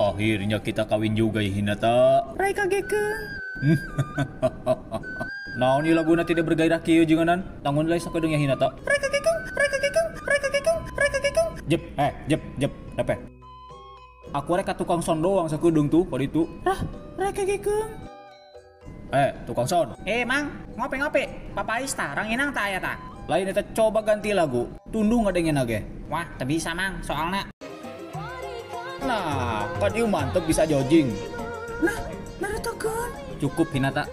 Akhirnya kita kawin juga ya Hinata. Raikage-kun. Naon ieu laguna tidak bergairah kieu jenganan? Tangun lain sakedeung ya Hinata. Raikage-kun, Raikage-kun, Raikage-kun, Raikage-kun. Jep, jep, jep, lepe. Aku rek ka tukang son doang sakedeung tuh kali itu. Rah, Raikage-kun. Tukang son. Mang, ngopi-ngopi. Papais tah, ranginang tah aya tah. Lain eta coba ganti lagu. Tunduh ngadengen ge. Wah, teu bisa mang, soalna. Nah, kan ieu mantep bisa jojing. Nah, Naruto-kun. Cukup Hinata.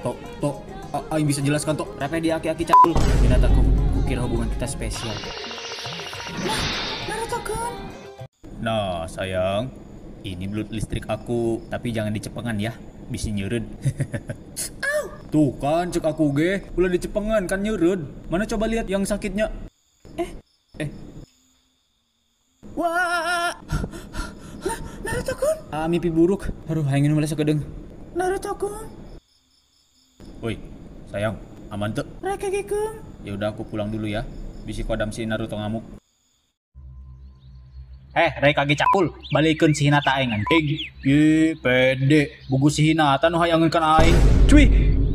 Tok, tok, aing bisa jelaskan tok. Repe dia aki-aki cakul. Hinata, kukira hubungan kita spesial. Nah, Naruto-kun. Nah, sayang, ini belut listrik aku, tapi jangan dicepengan ya, bisa nyeureud. Au. Tuh kan cek aku ge, ulah dicepengan kan nyeureud. Mana coba lihat yang sakitnya. Eh. Wah. Nah, Naruto-kun. Ah, mimpi buruk. Aduh, hayang minum sakedeung. Naruto-kun. Woi, sayang, aman tuh? Raikage-kun. Ya udah aku pulang dulu ya. Bisi kodam si Naruto ngamuk. Raikage cakul, balikeun si Hinata aing anjing. Ye, pede. Bugu si Hinata nu hayangeun kana aing. Cuy,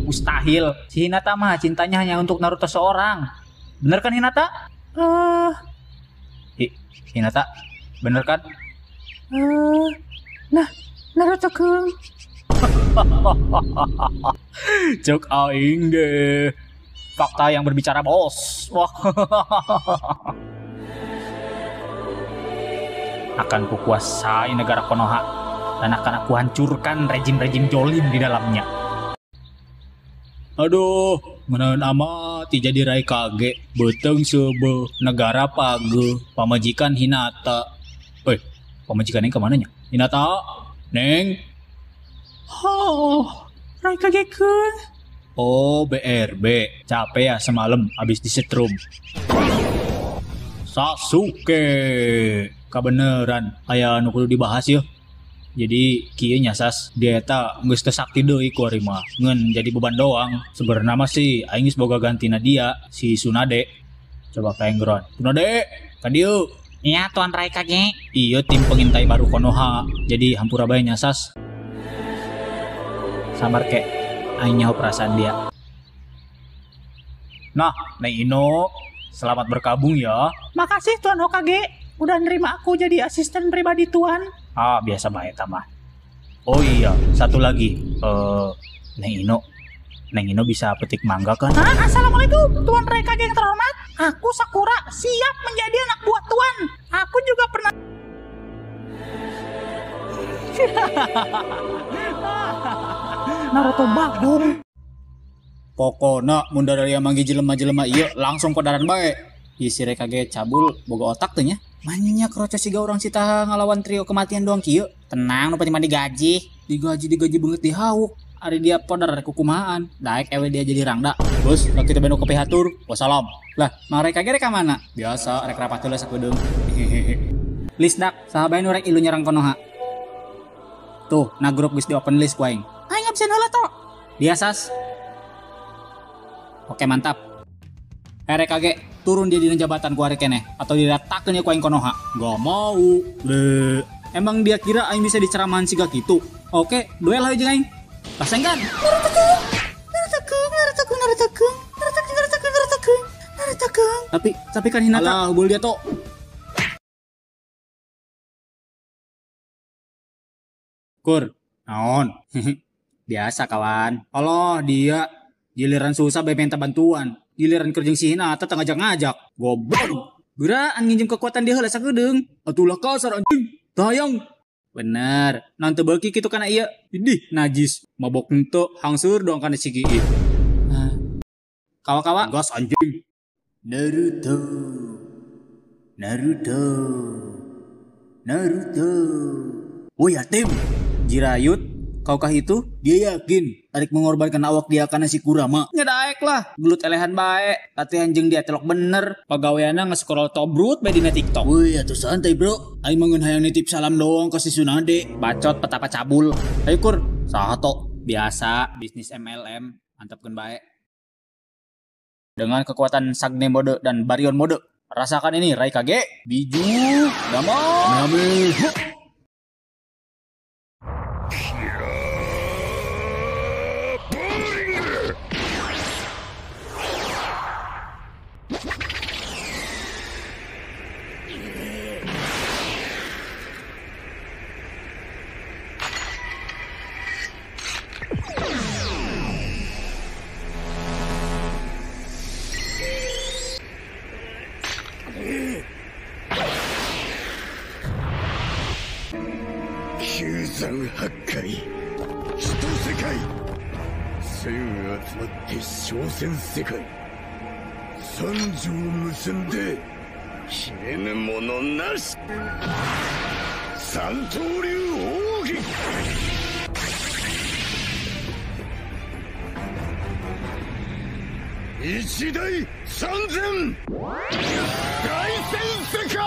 mustahil. Si Hinata mah cintanya hanya untuk Naruto seorang. Bener kan Hinata? Hinata, bener kan? Nah, Naruto-kun. Cek aing deh. Fakta yang berbicara bos. Wah. Akan kukuasai negara Konoha dan akan aku hancurkan rejim-rejim jolim di dalamnya. Aduh, menaun amat jadi Raikage, beteng sebe negara page, pamajikan Hinata. Pamajikan neng kemana nya? Hinata, neng. Oh, Raikage-kun. Oh, BRB, capek ya semalam abis disetrum. Sasuke, kabeneran aya nu kudu dibahas yeuh. Jadi kieu nya sas, dia eta geus teu sakti deui ku ari mah. Ngeun jadi beban doang. Sebenarnya mah sih aing geus boga gantina dia, si Tsunade. Coba ka enggeron. Tsunade, ka dieu. Iya, Tuan Raikage. Iya, tim pengintai baru Konoha. Jadi hampura bae nya sas. Sabar kek, aing nyaho perasaan dia. Nah, Neng Ino, selamat berkabung ya. Makasih Tuan Hokage, udah nerima aku jadi asisten pribadi Tuan. Ah, biasa bae eta mah. Oh iya, satu lagi. Neng Ino. Neng Ino bisa petik mangga kan? Hah? Assalamualaikum, Tuan Raikage yang terhormat. Aku Sakura, siap menjadi anak buah Tuan. Aku juga pernah Naruto Bagong. Pokona mun dari manggih jelema-jelema ieu langsung kodaran bae. Ieu si Raikage cabul boga otak teh nya. Banyak roca siga urang sita ngalawan trio kematian doang kieu. Tenang nu penting mah digaji. Digaji beungeut dihauk. Ari dia podar rek kukumahaan. Daek ewe dia jadi rangda. Bos, rek kita beno kepihatur. Wassalam. Lah, Mang Raikage rek ka mana? Biasa rek rapat heula sakedeung. List dak, saha bae nu rek ilu nyerang Konoha. Tuh, na grup geus di open list ku aing. Aing absen heula to. Dia sas. Oke, mantap. Raikage, turun dia dina jabatan ku ari keneh atau diratakeun ya ku aing Konoha. Gak mau. Le. Emang dia kira aing bisa diceramahan siga kitu? Oke, duel hayu jeung aing. Pasengkan. Naruto-kun. Naruto-kun, Naruto-kun, Naruto-kun. Naruto-kun, Naruto-kun, Naruto-kun. Naruto-kun. Tapi kan Hinata. Alah, hubul dia to. Kur, naon? Biasa kawan. Allah, dia giliran susah bae minta bantuan. Giliran kerja si Hinata teu ngajak-ngajak. Goblok. Geuraan nginjem kekuatan dia heula sakedeung. Atulah kasar anjing. Tayang. Bener. Naon teu beuki kitu kana ieu? Idih, najis. Mabok henteu, hangseur doang kana si Kii. Kawa-kawa. Gas anjing. Naruto. Naruto. Naruto. Woi, yatim. Jirayut, kaukah itu? Dia yakin tarik mengorbankan awak dia karena si Kurama. Ngedaek lah, gelut elehan bae, latihan jeung dia telok bener. Pagaweana nge-scroll tobrut bae dina TikTok. Woi, atuh santai bro. Aing mah ngeun hayang nitip salam doang ke si Tsunade. Bacot petapa cabul. Ayo kur, saha to? Biasa, bisnis MLM, mantapkeun bae. Dengan kekuatan Sagne mode dan Baryon mode, rasakan ini Raikage. Biju, Dama, Kamehameha. 九山八海一世界千集まって小千世界三条結んで切れぬものなし三刀流奥義一大三千大千世界。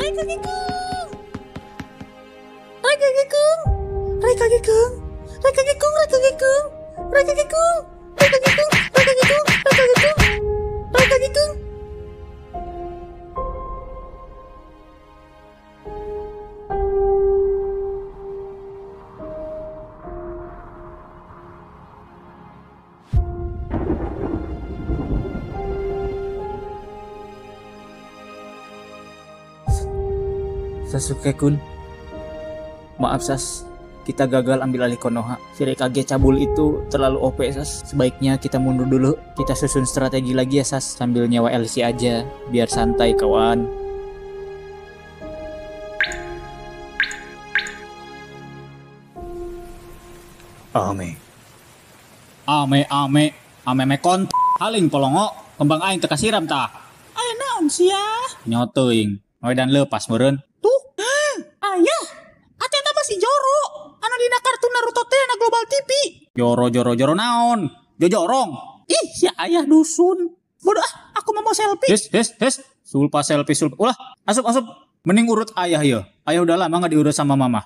Raikage-kun! Raikage-kun! Raikage-kun! Raikage-kun! Raikage-kun! Raikage-kun! Raikage-kun! Raikage-kun! Raikage-kun! Raikage-kun! Sasuke-kun, maaf Sas, kita gagal ambil alih Konoha. Si Raikage cabul itu terlalu OP Sas. Sebaiknya kita mundur dulu, kita susun strategi lagi ya Sas, sambil nyewa LC aja, biar santai kawan. Ame. Ame ame, ame me kont, haling polongo, kembang aing teu kasiram tah. Aya naon sia? Nyoteing, dan lepas meureun. Ayah, ateta masih joro. Anu dina kartun Naruto teh na Global TV. Joro joro joro naon? Jojorong. Ih, si ayah dusun. Bodoh ah, aku mau selfie. Hes hes hes. Sulpa selfie sulpa. Ulah, asup asup. Mending urut ayah ya. Ayah udah lama nggak diurut sama mama.